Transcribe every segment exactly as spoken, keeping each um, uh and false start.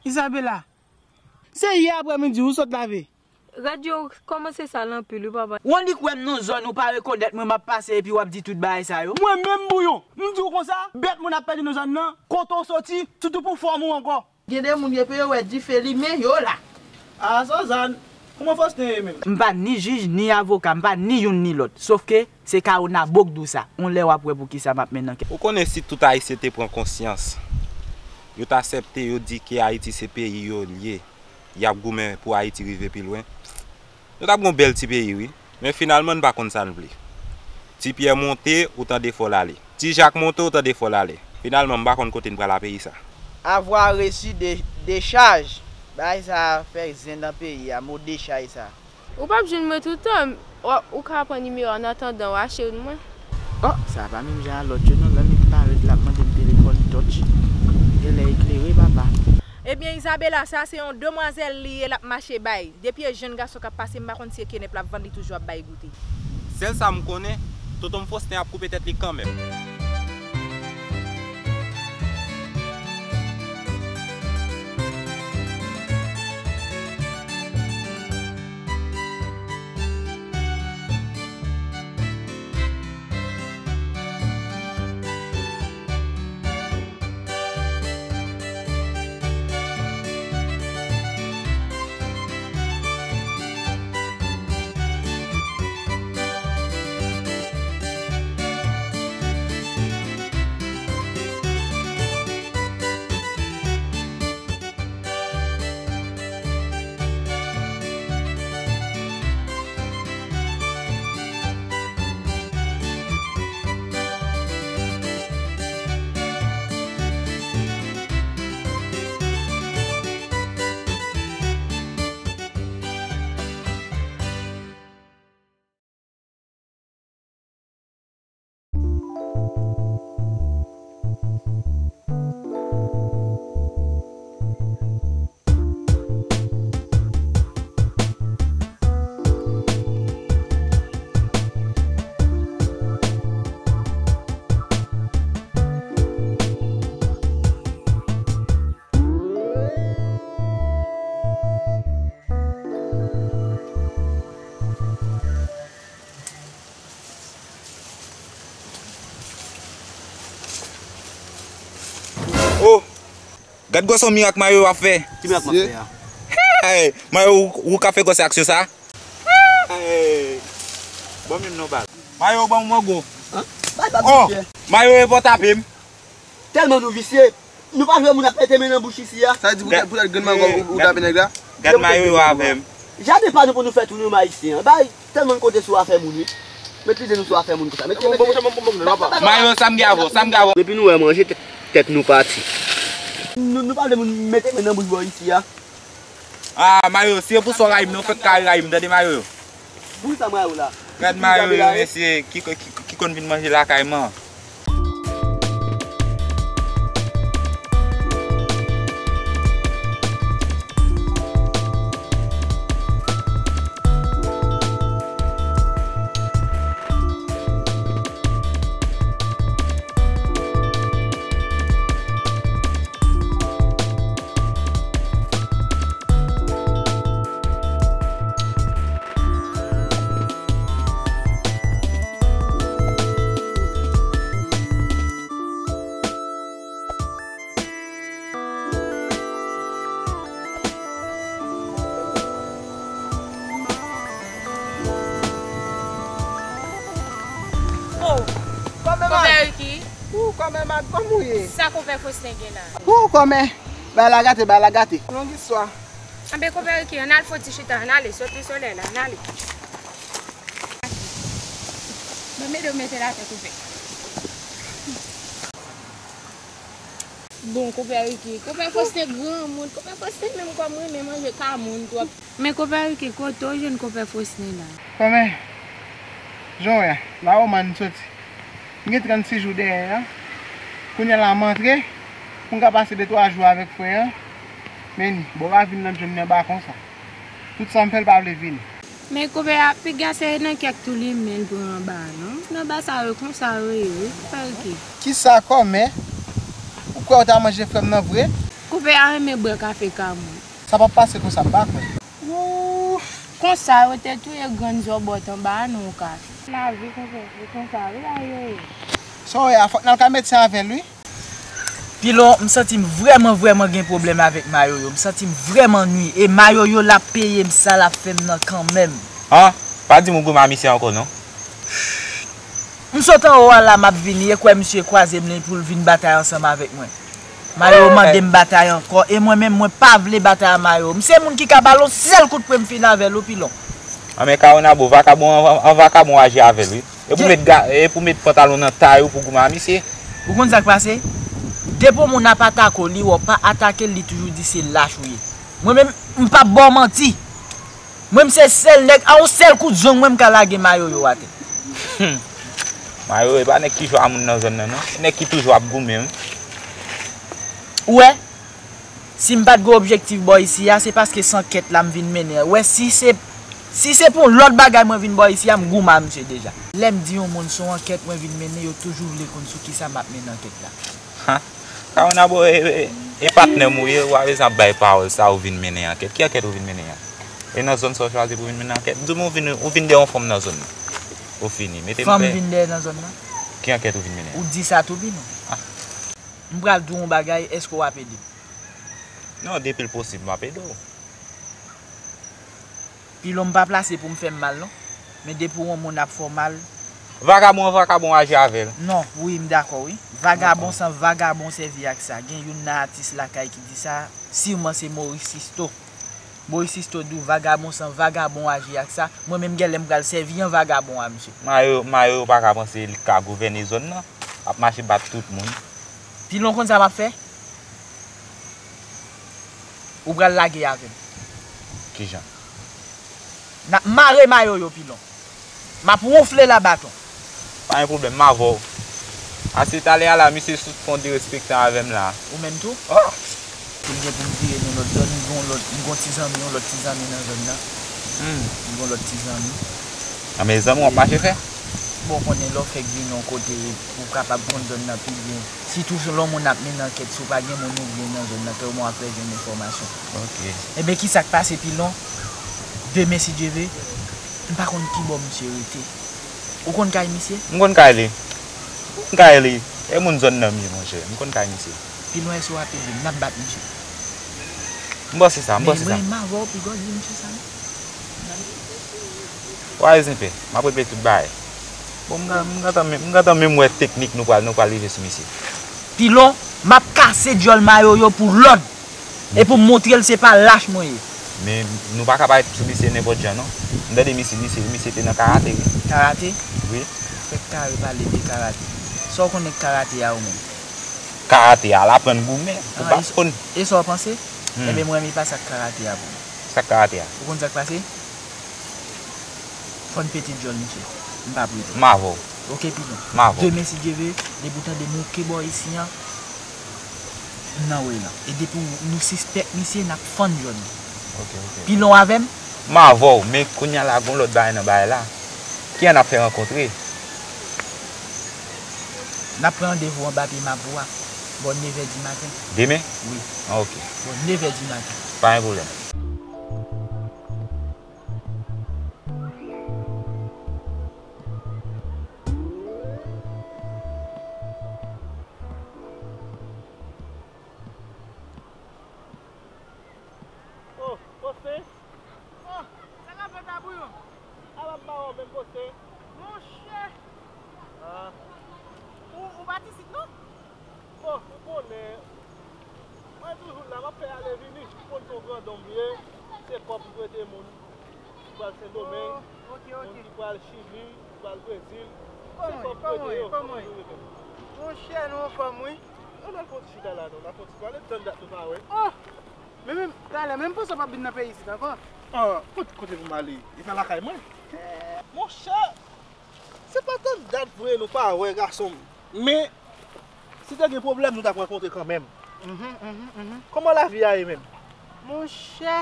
Isabela, se yè aprèmidi ou sot lave. Rad yo kòmanse sal anpil wi papa. Ou annik wè m nan zòn ou pa rekonèt mwen m ap pase epi w ap di tout bagay sa yo. Mwen menm Bouyon, m di w konsa, bèt moun ap pèdi nan zòn nan, kote w soti, toutou pou fòm ou ankò. Gen de moun yo pe yo wè dife limen yo la. A Sozàn, kòman Faustin ye menm? M pa ni jij, ni avoka, m pa ni youn ni lòt. Sòf ke se Kawona Bogdou sa. On lè w ap wè poukisa m ap mennen ankèt. Ou konnen si tout Ayisyen te pran konsyans, yo t aksepte, yo di ke Ayiti se peyi yo l ye, y ap goumen pou Ayiti rive pi lwen. Nou t ap gon bèl ti peyi wi, men finalman n pa konn sa n vle. Ti pyè monte, ou tande fò l ale. Ti jak monte, ou tande fò l ale. Finalman, m pa konn kote n pral a peyi sa. Avoir reçu de, décharge. Bagay sa fè zen nan peyi a, mo dechaj sa. Ou p ap jwenn mwen toutan, w, ou ka pran nimewo a an atandan w achte youn mwen. Oh, sa pa menm jan a lòt yo non, lè m parèt l ap mande m telefòn touch. Genlè eklere papa. Ebyen Isabela, sa se yon demwazèl li ye, l ap mache bay. Depi e jenn gason k ap pase, m pa konn si e kenèp l ap vann, li toujou ap bay goute. Sèl sa m konnen, tonton Faustin ap koupe tèt li kanmenm. Oh! Gad gwosè mirak Mayo ap fè. Ki mirak m ap fè a? Hey! Mayo, ou, ou ka fè gwosè aksyon sa? Hey! Ban m yon non bal. Mayo, ban m mango. Hein? Bay bag. Oh! Mayo, e pa tape m. Tèlman nou visye. Nou pa vle moun ap mete men nan bouch isi a. Sa vle di poutèt, poutèt grenn mango ou, ou tape nèg la? Gad Mayo yo avè m. Jaden pa nou pou nou fè tou nou menm Ayisyen an. Bay tèlman n konte sou afè moun wi. Met lide nou sou afè moun konsa. Met, met, met. Mayo, sa m gen avè w, sa m gen avè w. Depi nou wè manje, tèt, tèt nou pati. Nou, nou pa vle moun mete men nan bouch bò isi a. Ah, Mayo, si e pou sa w rayi m, non, w fèk ka rayi m, tande, Mayo. Pou sa mwen ou la. Gad Mayo yo, mesye, ki, ki, ki konn vin manje lakay man. Oh, kòmè Konpè Ricky. Ou, kòmè Mag, kòman w ye? Sa konpè Faustin gen la? Ou, kòmè, bay la gate, bay la gate. Long istwa. Anben, konpè Ricky, ann al fè yon ti chita, ann ale, sot nan solèy la, ann ale. Bon, mete w mete l atè, konpè. Bon, konpè Ricky, konpè Faustin granmoun, konpè Faustin menm kòm renmen manje ka moun twòp. Men konpè Ricky, kote w jwenn konpè Faustin la? Kòmè, jan w wè, la Oman m soti. M gen trannsis jou dèyè a. Kounye a la m antre, pou m ka pase de twa jou avèk frè an. Men ni, bon, pa vin nan m jwenn nan ba konsa. Tout sa m fè, l pa vle vini. Men konpè a, piga se nan kèk tou li men l pran anba a, non. Nan ba sa yo, konsa yo ye, wi, konpè Ricky. Kisa kòmè? Ou kwè ou ta manje frè m nan vre? Koupe a renmen bwè kafe kamou. Sa p ap pase konsa, m pa kwè. Ouf, konsa yo te touye grann zòbòt anba a non kafe. Lavi konsa, se konsa wi, ayoye. Sa w wè a, fòk n al kay medsen avè l wi. Pilon, m santi m vrèman, vrèman gen pwoblèm avèk Mayoyo. M santi m vrèman nwi. E Mayoyo l ap peye m sa l ap fè m nan kanmenm. An, pa di m ou goumen a misye ankò non. M sot anwo a la m ap vini, e kwè misye kwaze m li pou l vin batay ansanm avèk mwen. Mayoyo mande m batay ankò, e mwen menm mwen pa vle batay a Mayoyo. M se moun ki ka ba l yon sèl kout pwen m fini avè l wi Pilon. An men Kawonabo, vakabon an, an vakabon aji avè l wi. E pou met ga, e pou met pantalon nan tay ou pou goumen a misye. Ou konn sa k pase? Depi yon moun ap atake w, li wè w pa atake l, li toujou di se lach ou ye. Mwen menm, m p ap ba w manti. Mwen m se sèl nèg, a yon sèl kout zong mwen m ka lage Mayoyo atè. Mayoyo e pa nèg ki jwe a moun nan zòn nan non. Se nèg ki toujou ap goumen wi. Ou wè? Si m pa t gen objektif bò isi a, se paske se ankèt la m vin mennen an. Ou wè, si se, si se pou yon lòt bagay mwen vin bò isi a, m goumen a misye deja. Lè m di yon moun se yon ankèt mwen vin mennen, yo toujou vle konn sou kisa m ap mennen ankèt la. Ha! Kawonabo, e, e, e patnè m ou ye, ou pa bezwen ap bay pawòl sa ou vin mennen ankèt. Ki ankèt ou vin mennen an? E nan zòn sa w chwazi pou vin mennen ankèt? Di m ou vin, ou vin dèyè yon fanm nan zòn nan. Ou fini. Mete m pè. Fanm vin dèyè nan zòn nan? Ki ankèt ou vin mennen an? Ou di sa tou Pilon. Ah. M pral di w yon bagay, èske w ap ede m? Non, depi l posib, m ap ede w. Pilon, m pa plase pou m fè m mal non. Men depi w yon moun ap fè w mal. Vakabon an vakabon aji avè l. Non, wi, m dakò wi. Vagabon san vagabon sèvi ak sa. Gen youn nan atis lakay ki di sa, siman se Maurice Sisto. Maurice Sisto di w vagabon san vagabon aji ak sa. Mwen menm genlè m pral sèvi an vagabon a misye. Mayo, Mayo pa ka panse li ka gouvène zòn nan. Ap mache bat tout moun. Pilon konn sa m ap fè? Ou pral lage avè m. Kijan? N ap mare Mayoyo Pilon. M ap wonfle l a baton. Pa gen pwoblèm, m avè w. Ase talè a la, misye sot fè yon derespektan avè m la. Ou menm tou? Oh! Pou m gen pou m vire nan lòt zòn, m gen yon lòt, m gen yon ti zanmi, yon lòt ti zanmi nan zòn nan. Hmm. M gen yon lòt ti zanmi. A men zanmi w ap mache fè? Bon, konnen lè w fèk vin yon kote, ou kapab konn zòn nan pi byen. Sitou se lè yon moun ap mennen ankèt, si w pa gen moun ou byen nan zòn nan, kòman w ap fè jwenn enfòmasyon? Ok. Enben, kisa k pase Pilon? Demen, si Dye vle, m pa konn ki bò misye rete. Ou konn kay misye? M konn kay li. M konn kay li. E moun zòn nan m ye, monchè. M konn kay misye. Pilon, èske w ap ede m? N ap bat misye. M panse sa, m panse sa. Men mwen, m avè w, piga w di misye sa non. Wa Ezenpè, m ap regle tout bagay. Bon, m gen, m gentan menm, m gentan menm wè teknik nou pral, nou pral rive sou misye. Pilon, m ap kase dyòl Mayoyo pou lòd. E pou m montre l se pa lach mwen ye. Men nou pa ka parèt sou misye nenpòt jan non. M tande misye, misye, misye te nan karate wi. Karate? Wi. Fèk kare pale de karate. Sa w konnen k karate a ou menm? Karate a, l aprann goumen. Ou pa konn. E sa w panse? Hmm. Enben mwen menm e pa sa k karate a pou mwen. Sa k karate a? Ou konn sa k pase? Fò n pete dyòl misye. M pa prete. M avè w. Ok Pilon. M avè w. Demen si Dye vle, depi w tande m woke bò isi an, m nan woy lan. E depi w, nou sispèk misye, n ap fann dyòl li. Ok, ok. Pilon avè m? M avè w, men kounye a la gon lòt bagay nan bagay la. Ki an ap fè rankontre? N ap pran randevou anba pye mabou a, bò nevè di maten. Demen? Wi. Ah, ok. Bò nevè di maten. Pa gen pwoblèm. Oh, Faustin? Oh, sa k ap fèt a Bouyon? Ala m pa wè w menm, Faustin. Monchè! Ah. Ou, ou pa t isit non? Bon, ou konnen, mwen toujou la, m ap fè ale vini, ou konn se yon grandonm m ye, se kòb m prete moun ki pral Sendomeng, oh, ok, ok, moun ki pral Chili, ki pral Brezil, se kòb m prete yo, kòman nou ye menm? Monchè, nou anfòm wi. Ann al fè yon ti chita la non, n a fè yon ti pale, tann dat nou pa wè. Oh! Men, men, talè, men m panse w p ap vin nan peyi isit ankò. Ah, kot, kote pou m ale? E pa lakay mwen? Monchè! Se pa tann dat vre nou pa wè, gason m. Men, si te gen pwoblèm, nou t ap rankontre kanmenm. Mhm, mhm, mhm. Kòman lavi a ye menm? Monchè,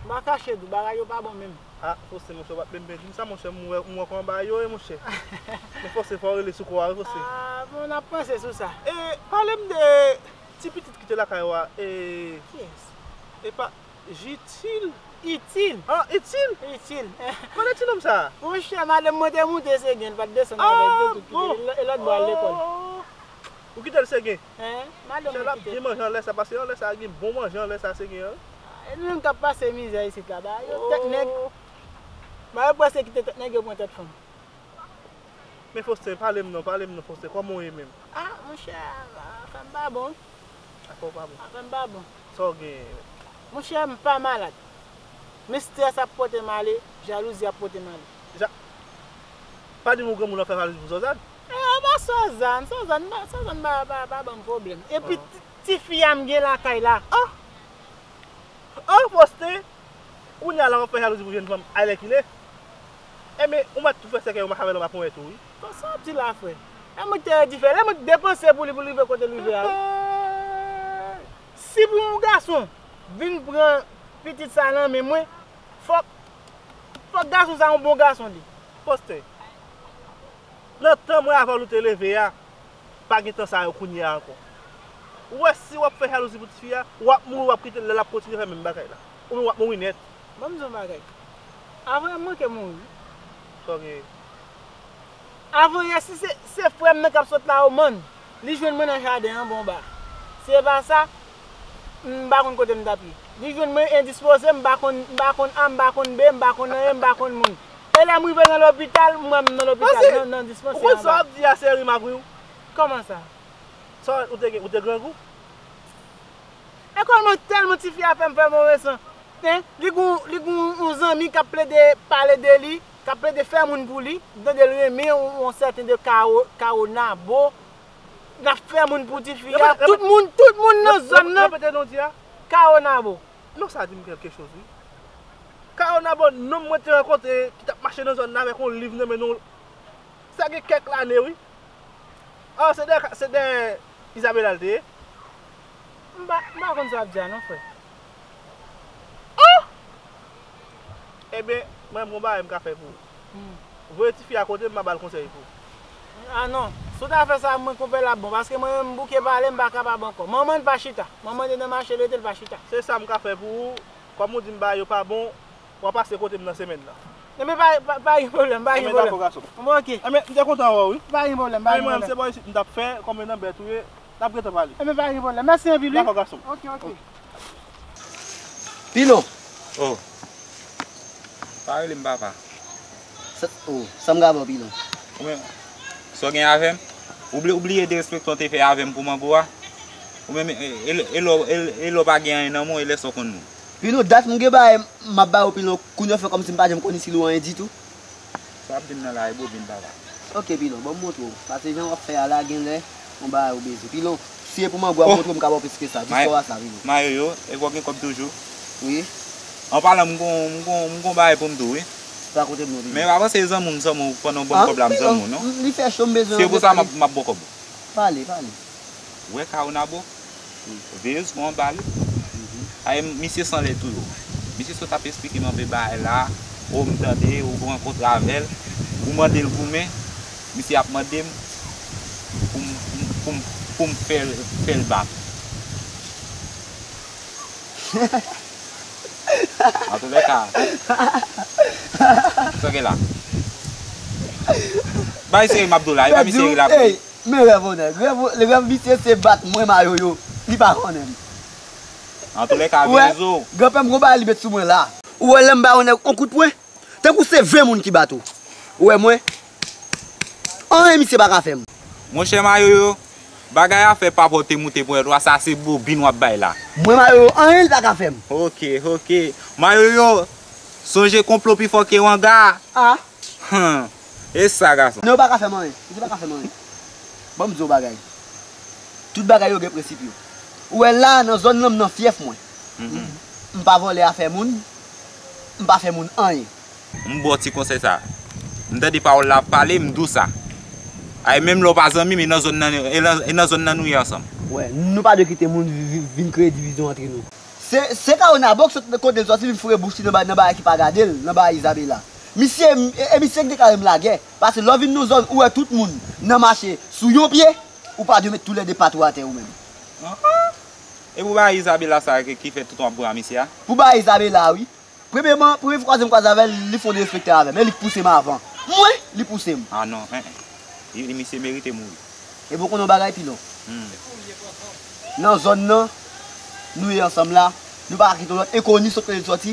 m pa kache di w, bagay yo pa bon menm. Ah, Faustin, monchè, w p ap menm byen di m sa, monchè, m wè, m wè kòman bagay yo ye, monchè. Men Faustin, fò w rele sou kò a, wi, Faustin. Ah, bon, n ap panse sou sa. E, pale m de ti pitit ki Se lakay ou a, e, Kiyès? E pa Jitil. Itil. Ah, Itil? Itil. Konnen ti nonm sa? Monchè, madanm mwen te moute Segen, l pa t desann avè l, te tou kite l, e lòt bò al lekòl. Oh. Ou kite l Segen? Hein? Madanm Chè mwen l ap kite gen l. Manje anlè sa, paske anlè sa gen bon manje anlè sa Segen an. E nou menm k ap pase mizè isit la, ba yo tèt nèg. Ba yo prèske kite tèt nèg, yo pran tèt fanm. Men Fosten, pale m non, pale m non Fosten, kòman w ye menm? Ah, monchè, afè m pa bon. Afè w pa bon. Afè m pa bon. Sa w genyen menm? Monchè, m pa malad. Men strès ap pote m ale, jalouzi ap pote m ale. Ja... Pa di m ou granmoun ap fè jalouzi pou Sozàn? E pa Sozàn, Sozàn pa, Sozàn pa, pa, pa ban m pwoblèm. Epi ti, ti fi a m gen lakay la. Oh! Oh, Fosten! Kounye a la w ap fè jalouzi pou jèn fanm alèkile. Enben, ou mèt tou fè sèkèy ou mache avè l anba ponyèt ou wi. Bon, sa w ap di la, frè? E mwen ki te redi fè, e mwen ki depanse pou li, pou l rive kote l rive a wi. Si pou yon gason vin pran pitit sa nan men mwen, fòk, fòk gason sa yon bon gason li. Fosten, nan tan mwen avè w nou te leve a, pa gen tan sa yo kounye a ankò. Ou wè si w ap fè jalouzi pou tifi a, w ap mouri, w ap kite l la, l ap kontinye fè menm bagay la. Oubyen w ap mouri nèt. Ban m di w yon bagay. Avan yè m manke mouri. Sa w genyen? Avan yè, si se, se frè m nan k ap sot la o mòn, li jwenn mwen nan jaden an bon ba. Si se pa sa, m pa konn kote m t ap ye. Li jwenn mwen endispoze, m pa konn, m pa konn A, m pa konn B, m pa konn anyen, m pa konn moun. E lè m rive nan lopital, m wè m nan lopital, nan, nan dispansè anba. Ou konn sa w ap di a, se rim ak wi w? Kòman sa? Sa w, ou te, ou te grangou? E kòman tèlman tifi a fè m fè move san? Hein? Li gon, li gon yon zanmi k ap plede pale de li, k ap plede fè moun pou li, m tande l renmen yon, yon sèten de Kawo, Kawo Nabo. L ap fè moun pou tifi a. Tout moun, tout moun nan zòn nan. Repete non di a. Kawo Nabo. Non sa di m kèlke choz wi. Kawo Nabo, nonm mwen te rankontre ki t ap mache nan zòn nan avèk yon liv nan men nou. Sa gen kèk lane wi. Ah, se dèyè, se dèyè Izabela l te ye? M pa, m pa konn sa w ap di a non, frè. Oh! Ebyen, mwen, m gon bagay m ka fè pou ou. Voye tifi a kote m, m a ba l konsèy pou ou. Ah non, si w ta fè sa, mwen konpè l ap bon, paske mwen menm m bouke pale, m pa kapab ankò. Manman l pa chita. Manman l te nan mache l rete, l pa chita. Se sa m ka fè pou ou. Kòm ou di m bagay yo pa bon, w a pase kote m nan semèn nan. Enben pa, pa, pa gen pwoblèm, pa gen pwoblèm. Bon, oke. Enben, m te kontan wè w wi. Pa gen pwoblèm, pa gen pwoblèm. Mwen menm se bò isit m t ap fè, kòm e nan bèt ou ye, n ap gentan pale. Enben pa gen pwoblèm. Mèsi anpil wi. Dakò gason m. Oke, oke. Pilo. Oh. Pa rele m papa. Sa, oh, sa m ka ba w Pilo? Ou menm, sa w gen avè m? Ou bli, ou bliye derespekte w te fè avè m pou mango a? Ou menm, e, e, e lè w, e, e lè w pa gen anyen nan men w, e lè sa w konn nou? Pilo, dat m gen bagay m ap ba w Pilo, kounye a w fè kòmsi m pa janm konn isit ou anyen ditou. Sa w ap di m nan la e bobin papa. Ok Pilo, ban m montre w, paske jan w ap fè a la genlè yon bagay ou bezwen. Pilo, si e pou mango a m montre w m ka ba w plis ke sa, jis fò a sa Pilo. Mayoyo, e w gen kòb toujou? Wi. An palan m gon, m gon, m gon bagay pou m di w wi. Rakonte m non Pilo. Men pa panse e zanmi w m zanmi w, pandan w ban m kòb la m zanmi w non. Li fè cho m bezwen. Si e pou sa m ap, m ap ba w kòb ou. Pale, pale. Ou wè Kawonabo? Veye sou anba li. Ay, misye san lè tou yo. Misye sot ap esplike m anpe bagay la. O, m tande, ou rankontre avè l. Ou mande l goumen. Misye ap mande m pou m, pou m, pou m, pou m fè l, fè l bat. Antoulèka. Sa gen la? Bay seri m ap di w la, e pa misye rele ap. Men rèv ou nèg. Rèv, rèv misye se bat mwen Mayoyo. Li pa konnen m. Antoulèka, veye zo. Granpè m gon bagay li met sou mwen la. Ou wè lè m ba yon nèg yon kout pwen? Tankou se ven moun ki bat ou. Ou wè mwen? Anyen misye pa ka fè m. Monchè Mayoyo, bagay afè pa pòte moute ponyèt ou a, sa se bobin w ap bay la. Mwen Mayoyo, anyen li pa ka fè m. Ok, ok. Mayoyo, sonje konplo pi fò ke wanga. Ah. Hum, e sa gason. Non, yo pa ka fè m anyen. Misye pa ka fè m anyen. Ban m di w bagay. Tout bagay yo gen prensip yo. Ou wè la, nan zòn nan, m nan fyèf mwen. M pa vòlè afè moun. M pa fè moun anyen. M ba w ti konsèy sa. M tande pawòl la ap pale, m di w sa. Ay, menm lè w pa zanmi m, e nan zòn nan, e nan, e nan zòn nan nou ye ansanm. Wè, nou pa dwe kite moun vi-, vi-, vin kreye divizyon antre nou. Se, se Kawonabo k sot kote l sòti vin foure bouch li nan ba-, nan bagay ki pa gade l, nan bagay Izabela. Misye, e, e misye k deklare m lagè. Paske lè w vin nan zòn, ou wè tout moun nan mache sou yon pye, ou pa dwe met toulède pat ou atè ou menm. E pou bagay Isabela sa ki, ki fè tout w ap bwa misye a? Pou bagay Isabela, wi. Premyèman, premye fwa m kwaze avè l, li fè yon derespekte avè m. E li k pouse m avan. Mwen, li pouse m. Ah non, en, en. Li, li misye merite mouri. E bon, konnen yon bagay, Pilon. Hmm. Nan zòn nan, nou ye ansanm la, nou pa ka kite yon lòt enkoni sot kote l soti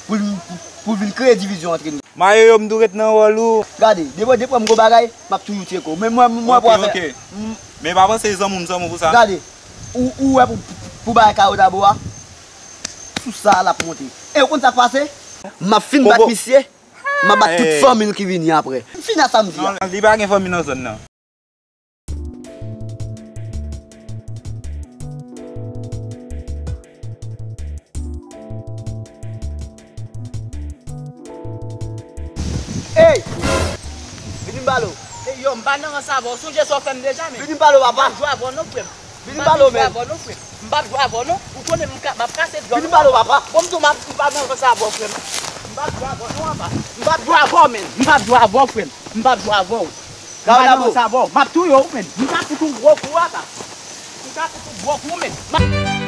pou l, pou, pou l vin kreye divizyon antre nou. Mayoyo, m tou ret nan wòl ou. Gade, depi, depi m gon bagay, m ap toujou tcheke w. Men mwen, mwen, ok, pral fè, ok. M- Men pa panse zanmi m, zanmi w pou sa. Gade, ou, ou wè pou, pou bagay Kayo Dabo a, sou sa l ap monte. E ou konn sa k pase? M ap fin bat misye, m ap bat tout fanmi l ki vini apre. M fin a sa m di a. Non, li pa gen fanmi nan zòn nan. Ey! Vini m pale w. Ey, yo, m pa nan rans avè w. Sonje sa w fè m deja, men. Vini m pale w, papa. M p ap jwe avè w non, frè m. Vini m pale w, men. M p ap jwe avè w non, frè m. M p ap jwe avè w non. Ou konnen m ka, m ap kase djòl ou. Vini m pale w, papa. Bon, m di w, m ap, m pa nan rans avè w, frè m. M p ap jwe avè w non, papa. M p ap jwe avè w, men. M p ap jwe avè w, frè m. M p ap jwe avè w. M pa nan rans avè w. M ap touye w, men. M ka fout ou gwo kou, apa. M ka fout ou gwo kou, men. M ap